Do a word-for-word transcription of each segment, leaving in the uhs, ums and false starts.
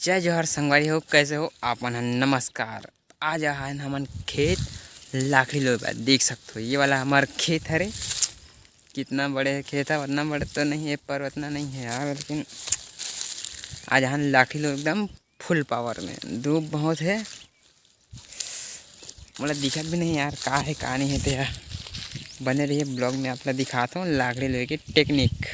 जय जोहार संगवारी हो, कैसे हो आप मन ह? नमस्कार। आज आहन हमन खेत लाखड़ी लोए बर। देख सकत हो, ये वाला हमार खेत हरे। कितना बड़े खेत है, उतना बड़े तो नहीं है, पर उतना नहीं है यार, लेकिन आज आहन लाखड़ी लोए एकदम फुल पावर में। धूप बहुत है, मोला दिखत भी नहीं यार, का है का नहीं है ते ह। बने रहिए ब्लॉग में, आप ला दिखात हूँ लाखड़ी लोए के टेक्निक।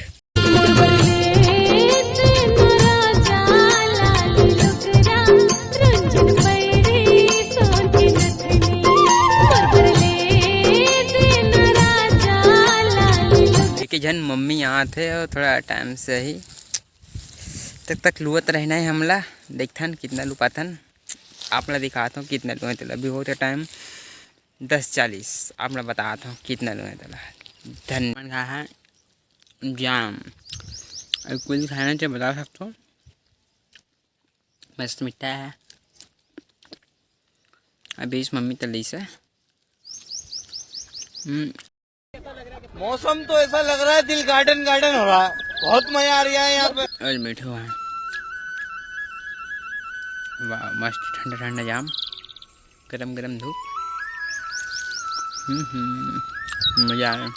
एक झन मम्मी आत हे और थोड़ा टाइम से ही तक तक लुअत रहना है हमला। देखथन कितना लुपाथन, आप ला दिखात हूँ कितना लुए तेला। अभी होते टाइम दस चालीस, आप ला बतात हूँ कितना लुए तेला। धन मन खा है जाम, अभी कुछ खाना चाहिए बता सकते हो, मस्त मीठा है। अभी इस मम्मी तली से हम्म, मौसम तो ऐसा लग रहा है, दिल गार्डन गार्डन हो रहा है। बहुत मजा आ रहा है यहाँ पे। आज बैठे हुए हैं, वाह, मस्त ठंडा ठंडा जाम, गरम गरम धूप। हम्म हम्म, मजा आ रहा है।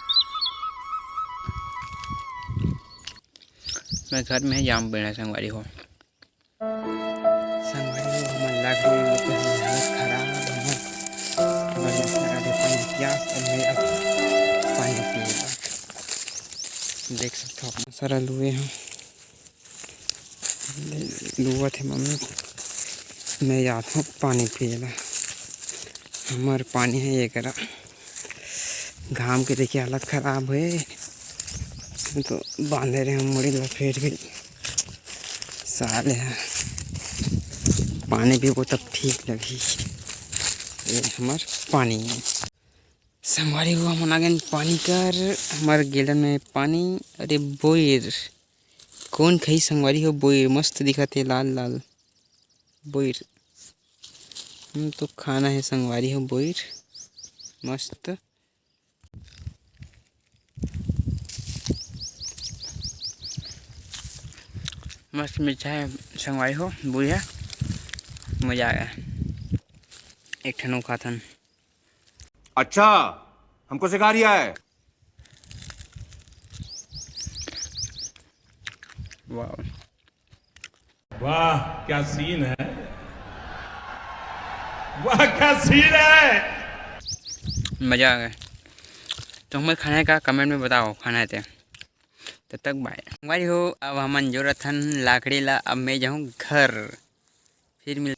मैं घर में ही जाम पेड़ है संगवारी हो। संगवारी हो, हमर लाखड़ी लोग के हालत खराब, हमर बदमाश लगा दे पानी प्यास, अब मैं अब पानी पिए बर। देख सकथो, अपना सारा लुए हूँ, लुवत है मम्मी, मैं जात हूँ पानी पिए ला। हमर पानी है ये करा। घाम के देखिए हालत खराब है, तो बांधे रहे हम मुड़ी ला, फिर भी साले ह पानी पीबो तब ठीक लगही। ये हमर पानी है। संगवारी हो, हमन आ गेन पानी कर, हमर गेलन में पानी। अरे बोइर, कौन खाई संगवारी हो बोइर? मस्त दिखत हे लाल लाल बोइर। हम तो खाना है संगवारी हो बोइर, मस्त। मस्त मिर्चा है संगवारी हो, बुढ़िया, मजा आ गया। एक ठन अउ खाथन। अच्छा, हमको सिखा रिया है। वाह, वाह, क्या सीन है, वाह, क्या सीन है। मजा आ गया। तो हमारे खाने का कमेंट में बताओ, खाना है ते। तब तक बाय। संगवारी हो, अब हमन जोरत हन लाकड़ी ला, अब मैं जाहूँ घर, फिर मिल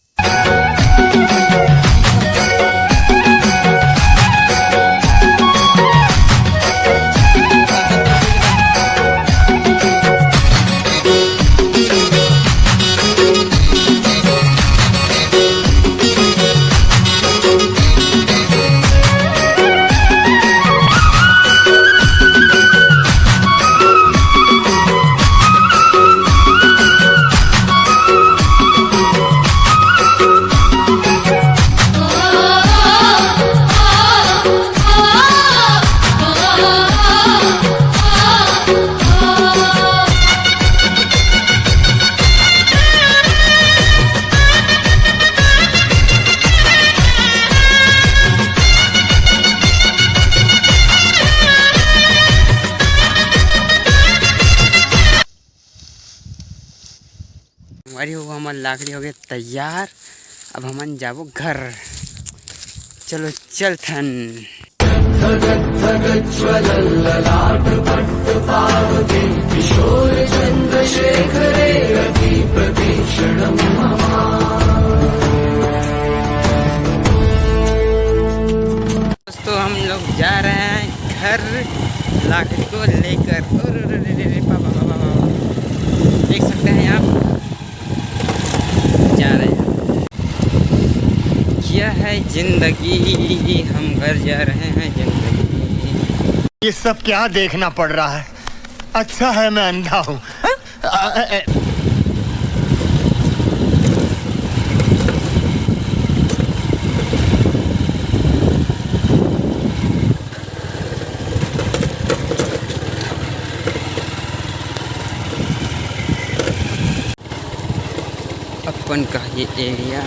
संगवारी हो, हमर लाकड़ी हो गए तैयार। अब हमन जाबो घर। चलो चलथन। दोस्तों, हम लोग जा रहे हैं घर लाकड़ी को लेकर। अरे, अरे, अरे, अरे, पा, पा, पा, पा, पा। देख सकते हैं आप, जा रहे हैं। क्या है जिंदगी, हम घर जा रहे हैं जिंदगी। ये सब क्या देखना पड़ रहा है? अच्छा है मैं अंधा हूँ। अब अपन का ये एरिया।